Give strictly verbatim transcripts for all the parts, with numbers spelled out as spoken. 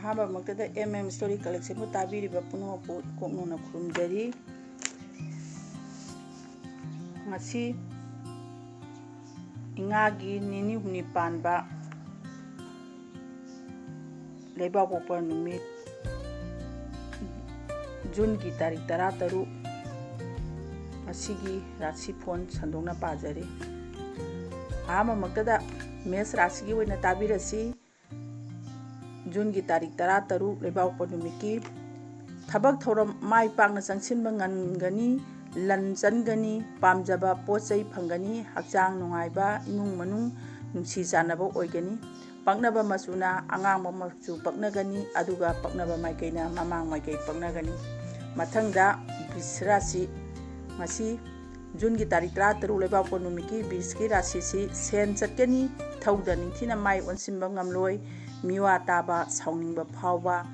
ꯑꯍꯥꯟꯕꯃꯛꯇꯗ M M Story Collectionꯕꯨ ꯇꯥꯕꯤꯔꯤꯕ ꯄꯨꯝꯅꯃꯛꯄꯨ ꯏꯀꯣꯛ ꯅꯧꯅ ꯈꯨꯔꯨꯝꯖꯔꯤ꯫ ꯉꯁꯤ ꯏꯉꯥꯒꯤ ꯅꯤꯅꯤ ꯍꯨꯝꯅꯤ ꯄꯥꯟꯕ ꯂꯩꯕꯥꯛꯄꯣꯛꯄ ꯅꯨꯃꯤꯠ, ꯖꯨꯟꯒꯤ ꯇꯥꯔꯤꯛ ꯇꯔꯥꯇꯔꯨꯛ, ꯉꯁꯤꯒꯤ ꯔꯥꯁꯤ ꯐꯣꯟ ꯁꯟꯗꯣꯛꯅ ꯄꯥꯖꯔꯤ꯫ ꯑꯍꯥꯟꯕꯃꯛꯇꯗ ꯃꯦꯁ ꯔꯥꯁꯤꯒꯤ ꯑꯣꯏꯅ ꯇꯥꯕꯤꯔꯁꯤ꯫ ꯖꯨꯟꯒꯤ ꯇꯥꯔꯤꯛ ꯇꯔꯥꯇꯔꯨꯛ ꯂꯩꯕꯥꯛꯄꯣꯛꯄ ꯅꯨꯃꯤꯠꯀꯤ ꯊꯕꯛ ꯊꯧꯔꯝ ꯃꯥꯏ ꯄꯥꯛꯅ ꯆꯪꯁꯤꯟꯕ ꯉꯝꯒꯅꯤ, ꯂꯟ ꯆꯟꯒꯅꯤ, ꯄꯥꯝꯖꯕ ꯄꯣꯠ ꯆꯩ ꯐꯪꯒꯅꯤ, ꯍꯛꯆꯥꯡ ꯅꯨꯡꯉꯥꯏꯕ, ꯏꯃꯨꯡ ꯃꯅꯨꯡ ꯅꯨꯡꯁꯤ ꯆꯥꯟꯅꯕ ꯑꯣꯏꯒꯅꯤ꯫ ꯄꯛꯅꯕ ꯃꯆꯨꯅ ꯑꯉꯥꯡꯕ ꯃꯆꯨ ꯄꯛꯅꯒꯅꯤ, ꯑꯗꯨꯒ ꯄꯛꯅꯕ ꯃꯥꯏꯀꯩꯅ ꯃꯃꯥꯡ ꯃꯥꯏꯀꯩ ꯄꯛꯅꯒꯅꯤ꯫ ꯃꯊꯪꯗ ꯕ꯭ꯔꯤꯁ ꯔꯥꯁꯤ, ꯉꯁꯤ ꯖꯨꯟꯒꯤ ꯇꯥꯔꯤꯛ ꯇꯔꯥꯇꯔꯨꯛ ꯂꯩꯕꯥꯛꯄꯣꯛꯄ ꯅꯨꯃꯤꯠꯀꯤ ꯕ꯭ꯔꯤꯁꯀꯤ ꯔꯥꯁꯤꯁꯤ ꯁꯦꯟ ꯆꯠꯀꯅꯤ, ꯏꯊꯧꯗ ꯅꯤꯡꯊꯤꯅ ꯃꯥꯏ ꯑꯣꯟꯁꯤꯟꯕ ꯉꯝꯂꯣꯏ, ꯃꯤꯋꯥ ꯇꯥꯕ, ꯁꯥꯎꯅꯤꯡꯕ ꯐꯥꯎꯕ,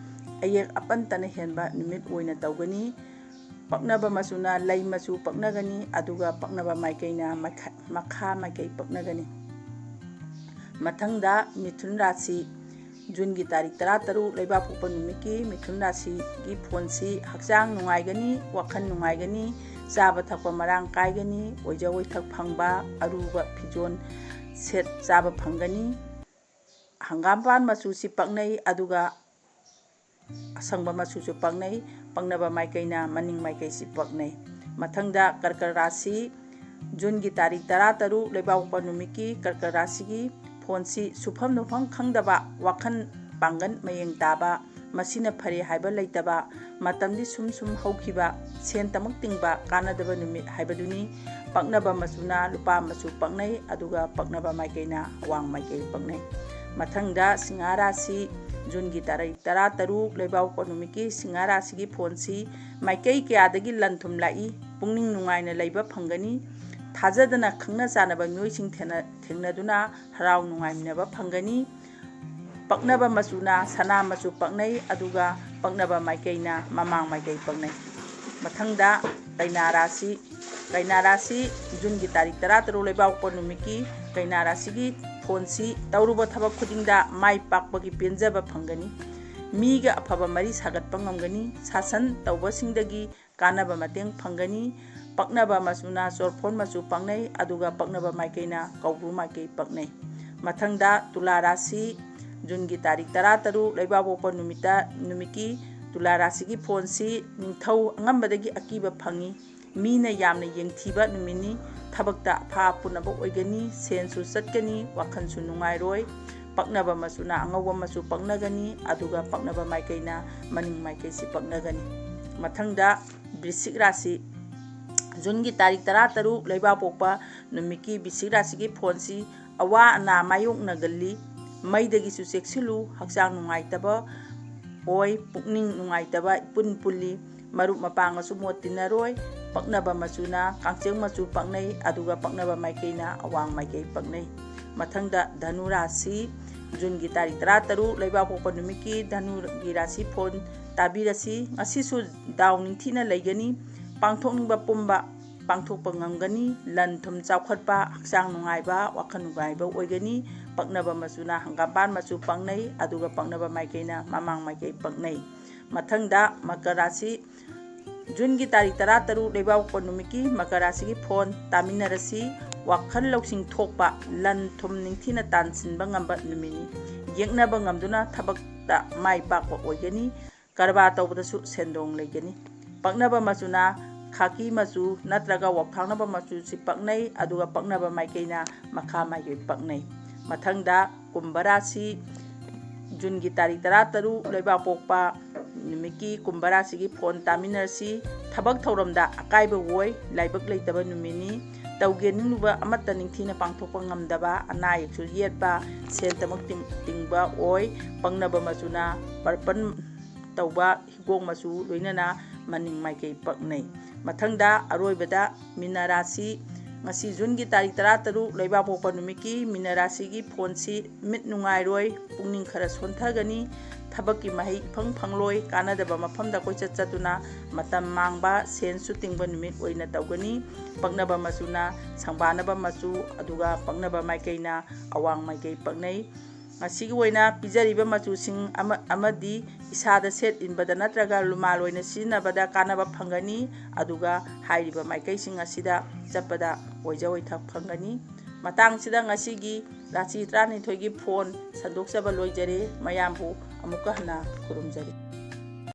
ꯑꯌꯦꯛ ꯑꯄꯟꯇꯅ ꯍꯦꯟꯕ ꯅꯨꯃꯤꯠ ꯑꯣꯏꯅ ꯇꯧꯒꯅꯤ꯫ ꯄꯛꯅꯕ ꯃꯆꯨꯅ ꯂꯩ ꯃꯆꯨ ꯄꯛꯅꯒꯅꯤ, ꯑꯗꯨꯒ ꯄꯛꯅꯕ ꯃꯥꯏꯀꯩꯅ ꯃꯈ-, ꯃꯈꯥ ꯃꯥꯏꯀꯩ ꯄꯛꯅꯒꯅꯤ꯫ ꯃꯊꯪꯗ ꯃꯤꯊꯨꯟ ꯔꯥꯁꯤ, ꯖꯨꯟꯒꯤ ꯇꯥꯔꯤꯛ ꯇꯔꯥꯇꯔꯨꯛ ꯂꯩꯕꯥꯛꯄꯣꯛꯄ ꯅꯨꯃꯤꯠꯀꯤ ꯃꯤꯊꯨꯟ ꯔꯥꯁꯤꯒꯤ ꯐꯣꯟꯁꯤ ꯍꯛꯆꯥꯡ ꯅꯨꯡꯉꯥꯏꯒꯅꯤ, ꯋꯥꯈꯜ ꯅꯨꯡꯉꯥꯏꯒꯅꯤ, ꯆꯥꯕ ꯊꯛꯄ ꯃꯔꯥꯡ ꯀꯥꯏꯒꯅꯤ, ꯑꯣꯏꯖ ꯑꯣꯏꯊꯛ ꯐꯪꯕ, ꯑꯔꯨꯕ ꯐꯤꯖꯣꯜ ꯁꯦꯠ ꯆꯥꯕ ꯐꯪꯒꯅꯤ꯫ ꯍꯪꯒꯥꯝꯄꯥꯟ ꯃꯆꯨꯁꯤ ꯄꯛꯅꯩ, ꯑꯗꯨꯒ ꯑꯁꯪꯕ ꯃꯆꯨꯁꯨ ꯄꯛꯅꯩ꯫ ꯄꯛꯅꯕ ꯃꯥꯏꯀꯩꯅ ꯃꯅꯤꯡ ꯃꯥꯏꯀꯩꯁꯤ ꯄꯛꯅꯩ꯫ ꯃꯊꯪꯗ ꯀꯔꯀꯠ ꯔꯥꯁꯤ, ꯖꯨꯟꯒꯤ ꯇꯥꯔꯤꯛ ꯇꯔꯥꯇꯔꯨꯛ ꯂꯩꯕꯥꯛꯄꯣꯛꯄ ꯅꯨꯃꯤꯠꯀꯤ ꯀꯔꯀꯠ ꯔꯥꯁꯤꯒꯤ ꯐꯣꯟꯁꯤ ꯁꯨꯐꯝ ꯅꯣꯐꯝ ꯈꯪꯗꯕ, ꯋꯥꯈꯜ ꯄꯥꯡꯒꯜ ꯃꯌꯦꯡ ꯇꯥꯕ, ꯃꯁꯤꯅ ꯐꯔꯦ ꯍꯥꯏꯕ ꯂꯩꯇꯕ, ꯃꯇꯝꯗꯤ ꯁꯨꯝ ꯁꯨꯝ ꯍꯧꯈꯤꯕ, ꯁꯦꯟꯇꯃꯛ ꯇꯤꯡꯕ, ꯀꯥꯟꯅꯗꯕ ꯅꯨꯃꯤꯠ ꯍꯥꯏꯕꯗꯨꯅꯤ꯫ ꯄꯛꯅꯕ ꯃꯆꯨꯅ ꯂꯨꯄꯥ ꯃꯆꯨ ꯄꯛꯅꯩ, ꯑꯗꯨꯒ ꯄꯛꯅꯕ ꯃꯥꯏꯀꯩꯅ ꯑꯋꯥꯡ ꯃꯥꯏꯀꯩ ꯄꯛꯅꯩ꯫ ꯃꯊꯪꯗ ꯁꯤꯡꯍꯥ ꯔꯥꯁꯤ, ꯖꯨꯟꯒꯤ ꯇꯥꯔꯤꯛ ꯇꯔꯥꯇꯔꯨꯛ ꯂꯩꯕꯥꯛꯄꯣꯛꯄ ꯅꯨꯃꯤꯠꯀꯤ ꯁꯤꯡꯍꯥ ꯔꯥꯁꯤꯒꯤ ꯐꯣꯟꯁꯤ ꯃꯥꯏꯀꯩ ꯀꯌꯥꯗꯒꯤ ꯂꯟ ꯊꯨꯝ ꯂꯥꯛꯏ, ꯄꯨꯛꯅꯤꯡ ꯅꯨꯡꯉꯥꯏꯅ ꯂꯩꯕ ꯐꯪꯒꯅꯤ꯫ ꯊꯥꯖꯗꯅ ꯈꯪꯅ ꯆꯥꯟꯅꯕ ꯃꯤꯑꯣꯏꯁꯤꯡ ꯊꯦꯡꯅ-, ꯊꯦꯡꯅꯗꯨꯅ ꯍꯔꯥꯎ ꯅꯨꯡꯉꯥꯏꯃꯤꯟꯅꯕ ꯐꯪꯒꯅꯤ꯫ ꯄꯛꯅꯕ ꯃꯆꯨꯅ ꯁꯅꯥ ꯃꯆꯨ ꯄꯛꯅꯩ, ꯑꯗꯨꯒ ꯄꯛꯅꯕ ꯃꯥꯏꯀꯩꯅ ꯃꯃꯥꯡ ꯃꯥꯏꯀꯩ ꯄꯛꯅꯩ꯫ ꯃꯊꯪꯗ ꯀꯩꯅꯥ ꯔꯥꯁꯤ, ꯀꯩꯅꯥ ꯔꯥꯁꯤ, ꯖꯨꯟꯒꯤ ꯇꯥꯔꯤꯛ ꯇꯔꯥꯇꯔꯨꯛ ꯂꯩꯕꯥꯛꯄꯣꯛꯄ ꯅꯨꯃꯤꯠꯀꯤ ꯀꯩꯅꯥ ꯔꯥꯁꯤꯒꯤ ꯐꯣꯟꯁꯤ ꯇꯧꯔꯨꯕ ꯊꯕꯛ ꯈꯨꯗꯤꯡꯗ ꯃꯥꯏ ꯄꯥꯛꯄꯒꯤ ꯄꯦꯟꯖꯕ ꯐꯪꯒꯅꯤ꯫ ꯃꯤꯒ ꯑꯐꯕ ꯃꯔꯤ ꯁꯥꯒꯠꯄ ꯉꯝꯒꯅꯤ꯫ ꯁꯥꯁꯟ ꯇꯧꯕꯁꯤꯡꯗꯒꯤ ꯀꯥꯟꯅꯕ ꯃꯇꯦꯡ ꯐꯪꯒꯅꯤ꯫ ꯄꯛꯅꯕ ꯃꯆꯨꯅ ꯆꯣꯔꯐꯣꯟ ꯃꯆꯨ ꯄꯛꯅꯩ, ꯑꯗꯨꯒ ꯄꯛꯅꯕ ꯃꯥꯏꯀꯩꯅ ꯀꯧꯕ꯭ꯔꯨ ꯃꯥꯏꯀꯩ ꯄꯛꯅꯩ꯫ ꯃꯊꯪꯗ ꯇꯨꯂꯥ ꯔꯥꯁꯤ, ꯖꯨꯟꯒꯤ ꯇꯥꯔꯤꯛ ꯇꯔꯥꯇꯔꯨꯛ ꯂꯩꯕꯥꯛꯄꯣꯛꯄ ꯅꯨꯃꯤꯠꯇ, ꯅꯨꯃꯤꯠꯀꯤ ꯇꯨꯂꯥ ꯔꯥꯁꯤꯒꯤ ꯐꯣꯟꯁꯤ ꯅꯤꯡꯊꯧ ꯑꯉꯝꯕꯗꯒꯤ ꯑꯀꯤꯕ ꯐꯪꯏ꯫ ꯃꯤꯅ ꯌꯥꯝꯅ ꯌꯦꯡꯊꯤꯕ ꯅꯨꯃꯤꯠꯅꯤ꯫ ꯊꯕꯛꯇ ꯑꯐꯥ ꯑꯄꯨꯅꯕ ꯑꯣꯏꯒꯅꯤ꯫ ꯁꯦꯟꯁꯨ ꯆꯠꯀꯅꯤ꯫ ꯋꯥꯈꯜꯁꯨ ꯅꯨꯡꯉꯥꯏꯔꯣꯏ꯫ ꯄꯛꯅꯕ ꯃꯆꯨꯅ ꯑꯉꯧꯕ ꯃꯆꯨ ꯄꯛꯅꯒꯅꯤ, ꯑꯗꯨꯒ ꯄꯛꯅꯕ ꯃꯥꯏꯀꯩꯅ ꯃꯅꯤꯡ ꯃꯥꯏꯀꯩꯁꯤ ꯄꯛꯅꯒꯅꯤ꯫ ꯃꯊꯪꯗ ꯕ꯭ꯔꯤꯁꯤꯛ ꯔꯥꯁꯤ, ꯖꯨꯟꯒꯤ ꯇꯥꯔꯤꯛ ꯇꯔꯥꯇꯔꯨꯛ ꯂꯩꯕꯥꯛꯄꯣꯛꯄ ꯅꯨꯃꯤꯠꯀꯤ ꯕ꯭ꯔꯤꯁꯤꯛ ꯔꯥꯁꯤꯒꯤ ꯐꯣꯟꯁꯤ ꯑꯋꯥ ꯑꯅꯥ ꯃꯥꯌꯣꯛꯅꯒꯜꯂꯤ꯫ ꯃꯩꯗꯒꯤꯁꯨ ꯆꯦꯛꯁꯤꯜꯂꯨ꯫ ꯍꯛꯆꯥꯡ ꯅꯨꯡꯉꯥꯏꯇꯕ ꯑꯣꯏ꯫ ꯄꯨꯛꯅꯤꯡ ꯅꯨꯡꯉꯥꯏꯇꯕ ꯏꯄꯨꯟ ꯄꯨꯜꯂꯤ꯫ ꯃꯔꯨꯞ ꯃꯄꯥꯡꯒꯁꯨ ꯃꯣꯠ ꯇꯤꯟꯅꯔꯣꯏ꯫ ꯄꯛꯅꯕ ꯃꯆꯨꯅ ꯀꯥꯡꯆꯦꯡ ꯃꯆꯨ ꯄꯛꯅꯩ, ꯑꯗꯨꯒ ꯄꯛꯅꯕ ꯃꯥꯏꯀꯩꯅ ꯑꯋꯥꯡ ꯃꯥꯏꯀꯩ ꯄꯛꯅꯩ꯫ ꯃꯊꯪꯗ ꯙꯅꯨ ꯔꯥꯁꯤ, ꯖꯨꯟꯒꯤ ꯇꯥꯔꯤꯛ ꯇꯔꯥꯇꯔꯨꯛ ꯂꯩꯕꯥꯛꯄꯣꯛꯄ ꯅꯨꯃꯤꯠꯀꯤ ꯙꯅꯨꯒꯤ ꯔꯥꯁꯤ ꯐꯣꯟ ꯇꯥꯕꯤꯔꯁꯤ꯫ ꯉꯁꯤꯁꯨ ꯗꯥꯎ ꯅꯤꯡꯊꯤꯅ ꯂꯩꯒꯅꯤ꯫ ꯄꯥꯡꯊꯣꯛꯅꯤꯡꯕ ꯄꯨꯝꯕ ꯄꯥꯡꯊꯣꯛꯄ ꯉꯝꯒꯅꯤ꯫ ꯂꯟ ꯊꯨꯝ ꯆꯥꯎꯈꯠꯄ, ꯍꯛꯆꯥꯡ ꯅꯨꯡꯉꯥꯏꯕ, ꯋꯥꯈꯜ ꯅꯨꯡꯉꯥꯏꯕ ꯑꯣꯏꯒꯅꯤ꯫ ꯄꯛꯅꯕ ꯃꯆꯨꯅ ꯍꯪꯒꯥꯝꯄꯥꯟ ꯃꯆꯨ ꯄꯛꯅꯩ, ꯑꯗꯨꯒ ꯄꯛꯅꯕ ꯃꯥꯏꯀꯩꯅ ꯃꯃꯥꯡ ꯃꯥꯏꯀꯩ ꯄꯛꯅꯩ꯫ ꯃꯊꯪꯗ ꯃꯀꯔ ꯔꯥꯁꯤ, ꯖꯨꯟꯒꯤ ꯇꯥꯔꯤꯛ ꯇꯔꯥꯇꯔꯨꯛ ꯂꯩꯕꯥꯛꯄꯣꯛꯄ ꯅꯨꯃꯤꯠꯀꯤ ꯃꯀꯔ ꯔꯥꯁꯤꯒꯤ ꯐꯣꯟ ꯇꯥꯃꯤꯟꯅꯔꯁꯤ꯫ ꯋꯥꯈꯜ ꯂꯧꯁꯤꯡ ꯊꯣꯛꯄ, ꯂꯟ ꯊꯨꯝ ꯅꯤꯡꯊꯤꯅ ꯇꯥꯟꯁꯤꯟꯕ ꯉꯝꯕ ꯅꯨꯃꯤꯠꯅꯤ꯫ ꯌꯦꯛꯅꯕ ꯉꯝꯗꯨꯅ ꯊꯕꯛꯇ ꯃꯥꯏ ꯄꯥꯛꯄ ꯑꯣꯏꯒꯅꯤ꯫ ꯀꯔꯕꯥꯔ ꯇꯧꯕꯗꯁꯨ ꯁꯦꯟꯗꯣꯡ ꯂꯩꯒꯅꯤ꯫ ꯄꯛꯅꯕ ꯃꯆꯨꯅ ꯈꯥꯀꯤ ꯃꯆꯨ ꯅꯠꯇ꯭ꯔꯒ ꯋꯥꯎꯊꯥꯡꯅꯕ ꯃꯆꯨꯁꯤ ꯄꯛꯅꯩ, ꯑꯗꯨꯒ ꯄꯛꯅꯕ ꯃꯥꯏꯀꯩꯅ ꯃꯈꯥ ꯃꯥꯏꯀꯩ ꯄꯛꯅꯩ꯫ ꯃꯊꯪꯗ ꯀꯨꯝꯚ ꯔꯥꯁꯤ, ꯖꯨꯟꯒꯤ ꯇꯥꯔꯤꯛ ꯇꯔꯥꯇꯔꯨꯛ ꯂꯩꯕꯥꯛꯄꯣꯛꯄ ꯅꯨꯃꯤꯠꯀꯤ ꯀꯨꯝꯚ ꯔꯥꯁꯤꯒꯤ ꯐꯣꯟ ꯇꯥꯃꯤꯟꯅꯔꯁꯤ꯫ ꯊꯕꯛ ꯊꯧꯔꯝꯗ ꯑꯀꯥꯏꯕ ꯑꯣꯏ꯫ ꯂꯥꯏꯕꯛ ꯂꯩꯇꯕ ꯅꯨꯃꯤꯠꯅꯤ꯫ ꯇꯧꯒꯦ ꯅꯤꯡꯂꯨꯕ ꯑꯃꯠꯇ ꯅꯤꯡꯊꯤꯅ ꯄꯥꯡꯊꯣꯛꯄ ꯉꯝꯗꯕ, ꯑꯅꯥ ꯑꯌꯦꯛꯁꯨ ꯌꯦꯠꯄ, ꯁꯦꯟ ꯇꯃꯛ ꯇꯤꯡ-, ꯇꯤꯡꯕ ꯑꯣꯏ꯫ ꯄꯛꯅꯕ ꯃꯆꯨꯅ ꯄꯔꯄꯜ ꯇꯧꯕ ꯍꯤꯒꯣꯛ ꯃꯆꯨ, ꯂꯣꯏꯅꯅ ꯃꯅꯤꯡ ꯃꯥꯏꯀꯩ ꯄꯛꯅꯩ꯫ ꯃꯊꯪꯗ ꯑꯔꯣꯏꯕꯗ ꯃꯤꯅ ꯔꯥꯁꯤ, ꯉꯁꯤ ꯖꯨꯟꯒꯤ ꯇꯥꯔꯤꯛ ꯇꯔꯥꯇꯔꯨꯛ ꯂꯩꯕꯥꯛꯄꯣꯛꯄ ꯅꯨꯃꯤꯠꯀꯤ ꯃꯤꯅ ꯔꯥꯁꯤꯒꯤ ꯐꯣꯟꯁꯤ ꯃꯤꯠ ꯅꯨꯡꯉꯥꯏꯔꯣꯏ, ꯄꯨꯛꯅꯤꯡ ꯈꯔ ꯁꯣꯟꯊꯒꯅꯤ, ꯊꯕꯛꯀꯤ ꯃꯍꯩ ꯏꯐꯪ ꯐꯪꯂꯣꯏ, ꯀꯥꯟꯅꯗꯕ ꯃꯐꯝꯗ ꯀꯣꯏꯆꯠ ꯆꯠꯇꯨꯅ ꯃꯇꯝ ꯃꯥꯡꯕ, ꯁꯦꯟꯁꯨ ꯇꯤꯡꯕ ꯅꯨꯃꯤꯠ ꯑꯣꯏꯅ ꯇꯧꯒꯅꯤ꯫ ꯄꯛꯅꯕ ꯃꯆꯨꯅ ꯁꯪꯕꯥꯅꯕ ꯃꯆꯨ, ꯑꯗꯨꯒ ꯄꯛꯅꯕ ꯃꯥꯏꯀꯩꯅ ꯑꯋꯥꯡ ꯃꯥꯏꯀꯩ ꯄꯛꯅꯩ꯫ ꯑꯁꯤꯒꯤ ꯑꯣꯏꯅ ꯄꯤꯖꯔꯤꯕ ꯃꯆꯨꯁꯤꯡ ꯑꯃ-, ꯑꯃꯗꯤ ꯏꯁꯥꯗ ꯁꯦꯠ ꯏꯟꯕꯗ ꯅꯠꯇ꯭ꯔꯒ ꯂꯨꯃꯥꯜ ꯑꯣꯏꯅ ꯁꯤꯖꯤꯟꯅꯕꯗ ꯀꯥꯟꯅꯕ ꯐꯪꯒꯅꯤ꯫ ꯑꯗꯨꯒ ꯍꯥꯏꯔꯤꯕ ꯃꯥꯏꯀꯩꯁꯤꯡ ꯑꯁꯤꯗ ꯆꯠꯄꯗ ꯑꯣꯏꯖ ꯑꯣꯏꯊꯛ ꯐꯪꯒꯅꯤ꯫ ꯃꯇꯥꯡꯁꯤꯗ ꯉꯁꯤꯒꯤ ꯔꯥꯁꯤ ꯇꯔꯥꯅꯤꯊꯣꯏꯒꯤ ꯐꯣꯟ ꯁꯟꯗꯣꯛꯆꯕ ꯂꯣꯏꯖꯔꯦ꯫ ꯃꯌꯥꯝꯕꯨ ꯑꯃꯨꯛꯀ ꯍꯟꯅ ꯈꯨꯔꯨꯝꯖꯔꯤ꯫